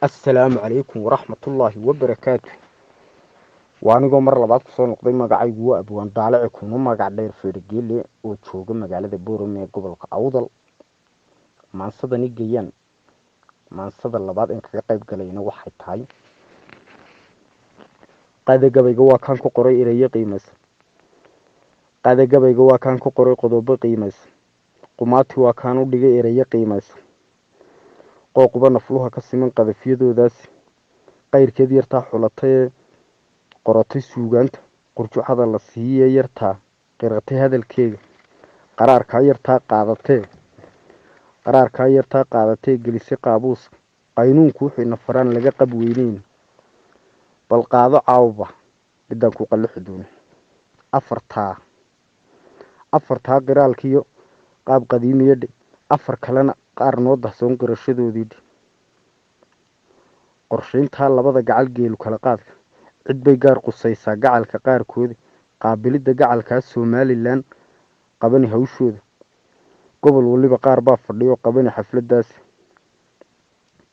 Assalaamu calaykum waraxmatullaahi wabarakaatu. Waa anigoo mar labaad kusoo noqday. Magacaygu waa Abwaan Daalaci, kuna magac dheer Feergeele, oo jooga magaalada Boorame ee gobolka Awdal. Maansadani Gayaan, maansada labaad in kaga qayb galayna waxay tahay Qaadagabayga. Waa kaan ku qoray ereyo qiimaysan. Qaadagabayga waa kaan ku qoray qodobo qiimaysan. Qumaati waa kaan u dhigay ereyo qiimaysan. Qooquba nafluha ka siman qadafyadoodaasi. Qayrkeed yartaa xulatay ee qoratay suugaanta, qurjucada la siiyee yartaa qiratay hadalkeega, qaraarkaa yartaa qaadatee, qaraarkaa yartaa qaadatee gelisay qaabuuska. Qaynuunku wuxuu ina faraan laga qab weyneyn. Bal qaado caawba midaan ku qallixi doono. Afartaa qiraalkiyo qaab qadiimiya dhe, afar kalena qaar noo dahsoon qirashadoodii dhe. Qorshayntaa labada gacal geelu kala qaadka cid bay gaar qusaysaa, gacalka qaarkooda qaabilidda gacalkaa Somalilan qabani hawshooda. Gobol waliba qaar baa fadhiyo qabani xafladaasi.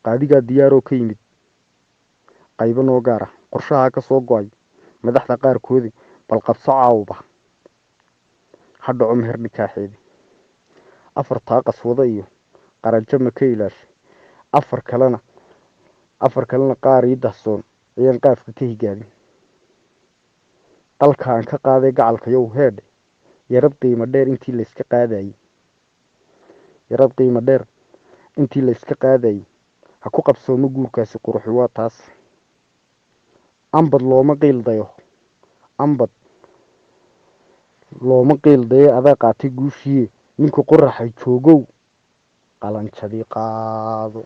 Qaadigaa diyaaroo ka yimid qaybo noo gaar ah, qorshahaa ka soo go-ay madaxda qaarkoodi. Bal qabso caawba, ha dhaco meher nikaaxeedi. Afartaa qaswado iyo qaranjo ma ka ilaashay. Afar kalena qaar ii dahsoon ayaan qaafka ka higaadin. Qalka aan ka qaaday gacalkayow heedhe, yarad qiimo dheer intii layska qaadayey, yarad qiimo dheer intii layska qaadayey, ha ku qabsoomo guurkaasi. Quruxi waa taas. Ambad looma qiil dayo, ambad looma qiil dayo. Adaa qaatay guushiiye, ninku qoraxay joogow, qalanjadii qaado.